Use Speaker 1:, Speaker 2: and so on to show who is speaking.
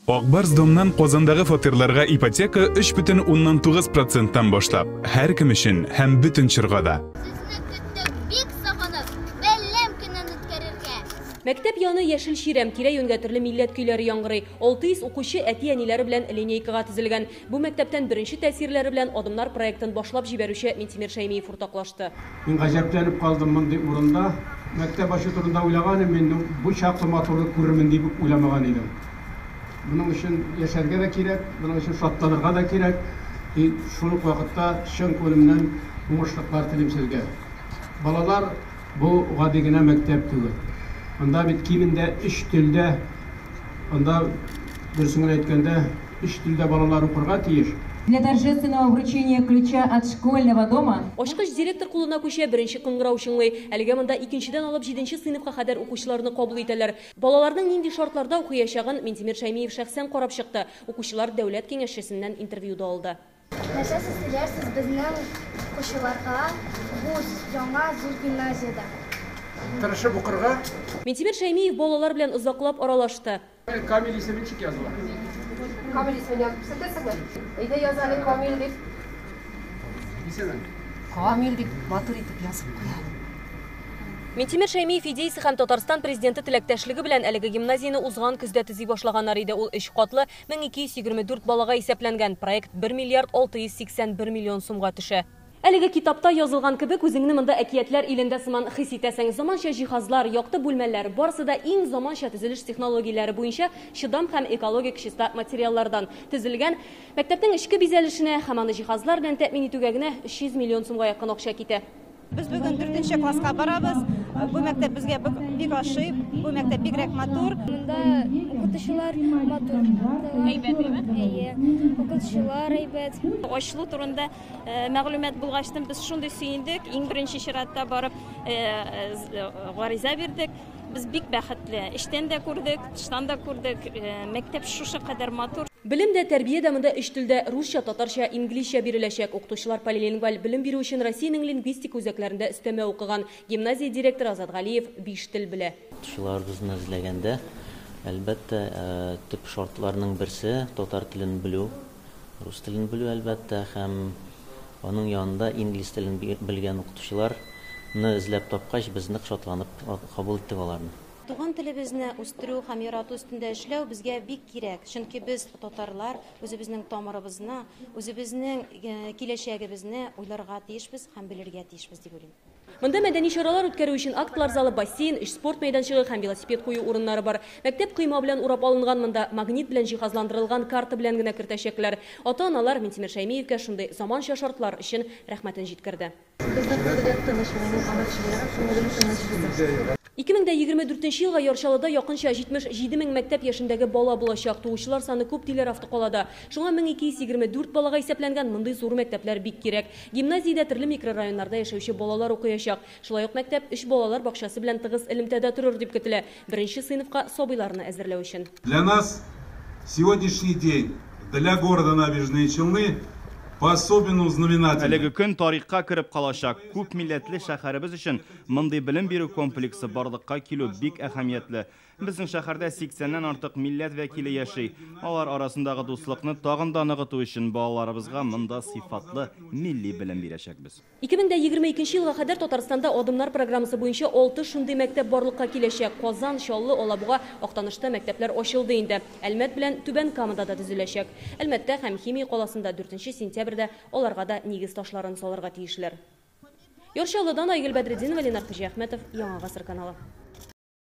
Speaker 1: Ак Барс Домнан Казандагы фатирларга ипотека 3,9 проценттан башлап, һәркем өчен һәм бөтен чорга да.
Speaker 2: Сезне көттек бик сагынып, Бәлләм көнен үткәрергә.
Speaker 3: Мәктәп яны яшел чирәм, тирә-юньгә төрле милләт көйләре яңгырый. 600 укучы әти-әниләре белән линейкага тезелгән. Бу мәктәптән беренче тәэсирләре белән Адымнар проектын башлап җибәрүче Минтимер Шәймиев уртаклашты.
Speaker 4: Мин гаҗәпләнеп калдым мондый урында. Мәктәп ачу турында уйлаган идем мин, бу чаклы матурлык күрермен дип үк уйламаган идем. Моның өчен яшәргә дә кирәк, моның өчен шатланырга да кирәк. И шул ук вакытта чын күңелемнән уңышлыклар телим сезгә. Балалар, бу гади генә мәктәп түгел. Монда бит кимендә өч телдә, анда, дөресен генә әйткәндә, өч телдә балалар укырга тиеш.
Speaker 5: Для торжественного вручения ключа от школьного дома
Speaker 3: Ачкыч директор кулына күчә, беренче кыңгырау чыңлый. Әлегә монда икенчедән алып җиденче сыйныфка кадәр укучыларны кабул итәләр. Балаларның нинди шартларда укыячагын Минтимер Шәймиев шәхсән карап чыкты. Укучылар дәүләт киңәшчесеннән интервью да алды.
Speaker 2: Нәрсә сез теләрсез безнең укучыларга бу яңа зур гимназиядә?
Speaker 4: Тырышып укырга.
Speaker 3: Минтимер Шәймиев балалар белән озаклап аралашты.
Speaker 4: Камил исеме ничек языла?
Speaker 6: Камил исемен язып күрсәтәсеңме? Әйдә, яз әле Камил дип.
Speaker 4: Исемен.
Speaker 6: Камил дип матур итеп язып куя.
Speaker 3: Минтимер Шәймиев идеясе һәм Татарстан президенты теләктәшлеге белән әлеге гимназияне узган көздә төзи башлаганнар иде. Ул өч катлы, 1224 балага исәпләнгән. Проект 1 миллиард 681 миллион сумга төшә. Әлеге китапта язылган кебек, үзеңне монда әкиятләр илендә сыман хис итәсең. Заманча җиһазлар, якты бүлмәләр, барысы да иң заманча төзелеш технологияләре буенча чыдам һәм экологик чиста материаллардан төзелгән. Мәктәпнең эчке бизәлешенә һәм аны җиһазлар белән тәэмин итүгә генә 300 миллион сумга якын акча китә.
Speaker 7: Без бүген 4 класска барабыз. Бу мәктәп безгә бик ошый. Бу мәктәп бигрәк матур.
Speaker 2: Монда укытучылар матур.
Speaker 7: Әйбәт, әйбәт.
Speaker 2: Әйе, укытучылар әйбәт.
Speaker 7: Ачылу турында мәгълүмат булгачтын без шундый сөендек. Иң беренче чиратта барып гариза бирдек. Без бик бәхетле. Эчтән дә күрдек, тыштан да күрдек. Мәктәп шушы кадәр матур.
Speaker 3: Белем дә, тәрбия дә монда өч телдә русча, татарча, инглизчә биреләчәк. Укытучылар полилингваль белем бирү өчен Россиянең лингвистика үзәкләрендә өстәмә укыган. Гимназия директоры Азат Галиев 5 тел белә.
Speaker 8: Укытучыларыбызны эзләгәндә, әлбәттә, төп шартларның берсе татар телен белү, рус телен белү, әлбәттә, һәм аның янында инглиз телен белгән укытучыларны эзләп тапкач, без нык шатланып кабул иттек аларны.
Speaker 9: Туган телебезне үстерү һәм ярату өстендә эшләү безгә бик кирәк, чөнки без татарлар үзебезнең тамырыбызны, үзебезнең киләчәгебезне уйларга тиешбез һәм белергә тиешбез дип уйлыйм.
Speaker 3: Монда мәдәни чаралар үткәрү өчен актлар залы, бассейн, өч спорт мәйданчыгы һәм велосипед кую урыннары бар. Мәктәп койма белән урап алынган, монда магнит белән җиһазландырылган карта белән генә кертәчәкләр. Ата-аналар Минтимер Шәймиевкә шундый заманча шартлар өчен рәхмәтен җиткерде. 2024 елга Яр Чаллыда якынча 77 мең мәктәп яшендәге бала булачак. Туучылар саны күп диләр автокалада. Шуңа 1224 балага исәпләнгән мондый зур мәктәпләр бик кирәк. Гимназиядә төрле микрорайоннарда яшәүче балалар укыячак. Шулай ук мәктәп өч балалар бакчасы белән тыгыз элемтәдә торыр дип көтелә. Беренче сыйныфка сабыйларны әзерләү өчен.
Speaker 10: Для нас сегодняшний день, для города Набережные Челны по-особенному знаменательный.
Speaker 11: Әлеге көн тарихка кереп калачак. Күп милләтле шәһәребез өчен мондый белем бирү комплексы барлыкка килү бик әһәмиятле. Безнең шәһәрдә 80-нән артык милләт вәкиле яши. Алар арасындагы дуслыкны тагын да ныгыту өчен балаларыбызга монда сыйфатлы милли белем бирәчәкбез.
Speaker 3: 2022 елга кадәр Татарстанда Адымнар программасы буенча 6 шундый мәктәп барлыкка киләчәк. Казан, Чаллы, Алабуга, Актанышта мәктәпләр ачылды инде. Әлмәт белән Түбән Камада да төзеләчәк. Әлмәттә һәм Химия каласында 4 сентябрьдә аларга да нигез ташларын салырга тиешләр. Яр Чаллыдан Айгөл Бәдретдинова, Ленар Хуҗиәхмәтов, Яңа Гасыр каналы.